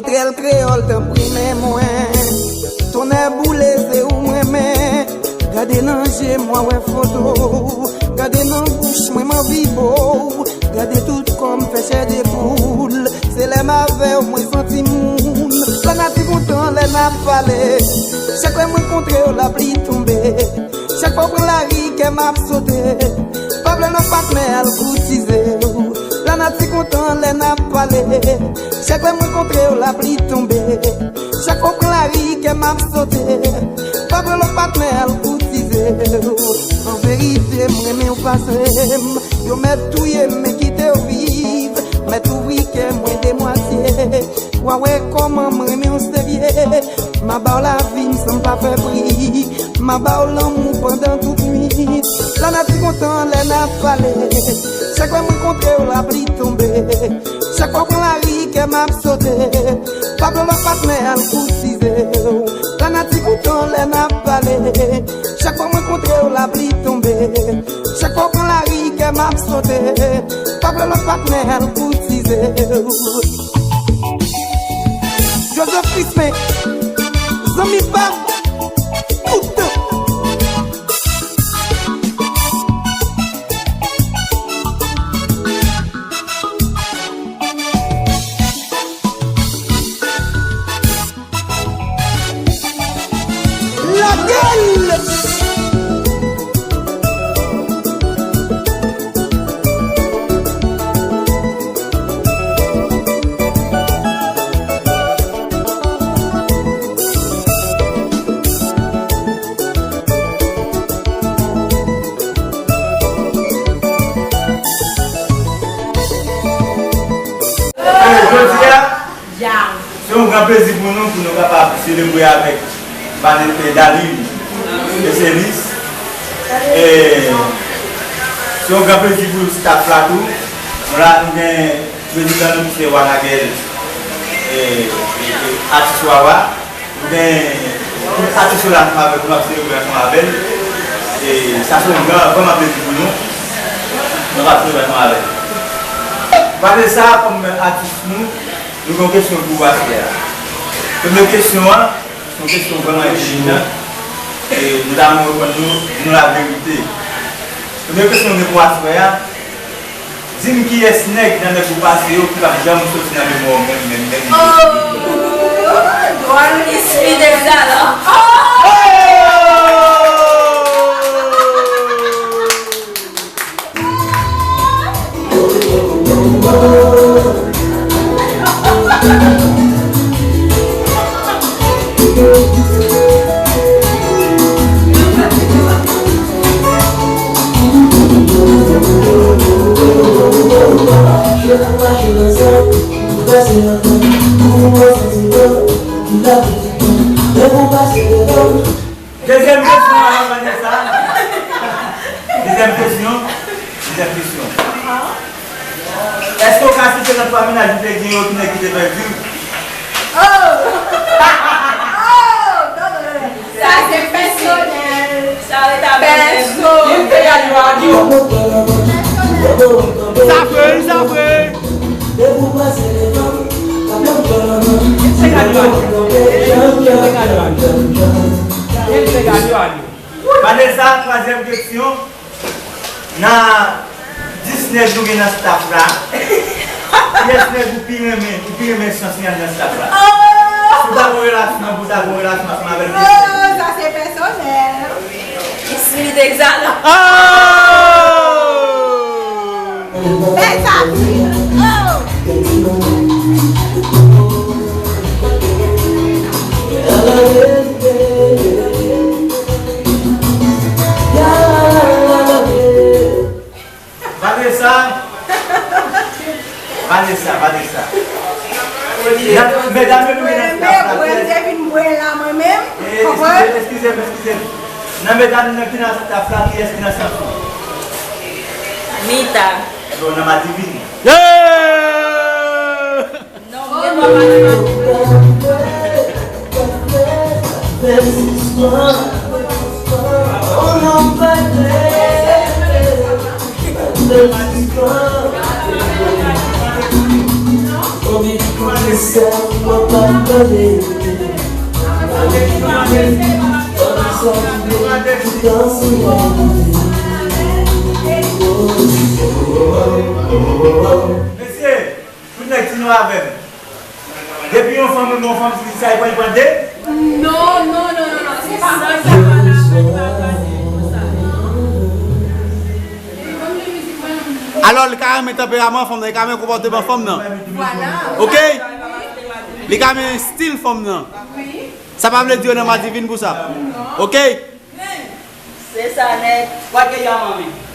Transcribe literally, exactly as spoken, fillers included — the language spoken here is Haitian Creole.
Trèl kreyòl, tanpri men mwen. Tonnè boule, se ou m renmen. Gade nan je m, w a wè foto w. Gade nan bouch mwen, m anvi bo w. Gade tout kò m fè chè de poul. Se lè m avè w, mwen santi moun. Lanati kontan lè n ap pale. Chak lè m rankontre w, lapli tonbe. Chak fwa w pran lari, kè m ap sote. Pa vle lòt patnè al koutize w. Lanati kontan lè n ap pale. Chak lè m rankontre w, lapli tonbe. Chak fwa w pran lari, kè m ap sote. Pa vle lòt patnè al koutize w. An verite, m renmen w pase m. Yo mèt touye m, men kite w viv. Mèt ouvri kè mwen de mwatye. W a wè kòman m renmen w serye. M a ba w lavi m san m pa fè bri. M a ba w lanmou pandan tout nwit. Lanati kontan lè n ap pale. Chak lè m rankontre w, lapli tonbe. Chak fwa w pran lari, kè m ap sote. Pa vle lòt patnè al koutize w. Lanati kontan lè n ap pale. Chak fwa m rankontre w, lapli tonbe. Chak fwa w pran lari, kè m ap sote. Pa vle lòt patnè al koutize w. Joseph Crispin, zanmi pa m, toutan. Lage l! Jodi a, se yon gran plezi pou nou, pou nou kapab selebre avèk Vane-, eh, Daline Eselis. E se yon gran plezi pou staff la tou. Nou la, nou gen prezidan nou ki se Wanagel, e, e, e, atis Wawa. Nou gen tout atis yo la ansanm avèk nou, ap selebre ansanm avè l. E sa se yon gran, vrèman plezi pou nou. Nou ap selebre ansanm avè l. Malgre sa, kòm atis nou, nou gen yon kesyon pou ou aswè a. Premye kesyon an, se yon kesyon vrèman entèlijan. E nou ta renmen reponn nou, di nou laverite. Premye kesyon nou gen pou aswè a, di m kiyès nèg nan nèg ou pase yo ki p ap janm soti nan memwa w menm, menm, menm. Oh! Dwal Ismi Dexalan. Oh! Dezyèm kesyon, Vanessa. Dezyèm kesyon. Dezyèm kesyon. Èske w ka site nan twa mennaj ou te gen yo, ki nèg ki te pèdi w? Oh! Oh! Sa se pèsonèl. Sa ret avè w. Pèsonèl. Li te gade yo a di w. Sa vre, sa vre. Li te gade yo a di w. Li te gade yo a di w. Vanessa, twazyèm kesyon. Nan dis nèg nou gen nan staff la, kiyès nèg ou pi renmen, ou pi renmen chans li al nan staff la? Oh! Si w ta gen yon relasyon, pou w ta gen yon relasyon ansanm avè l, kiyès nèg? Oh, sa se pèsonèl. Ismi Dexalan. Oh! Fè sa, fi. Oh! Vanessa. Vanessa, Vanessa. Nan medam yo nou gen nan staff la, kiyès? Mwen te vin bwè la, mwen menm. Eh, eskize m, eskize m, eskize m. Nan medam nan ki nan staff la, kiyès ki nan sans ou? Mita. Ebyen, w nan Madivin. Yeah! Mesye, tout nèg di nou avè m. Depi yon fanm renmen yon fanm, si sa, li pran, li pran de. Non, non, non, non, non, se pa sa, sa pa la, sa pa pase konsa. Alò, li ka renmen tanperaman fanm nan, li ka renmen konpòteman fanm nan. Vwala. Oke? Li ka renmen estil fanm nan. Wi. Sa pa vle di yo nan madivin pou sa. Non. Oke? Se sa nèt. Wè ke y a manmi.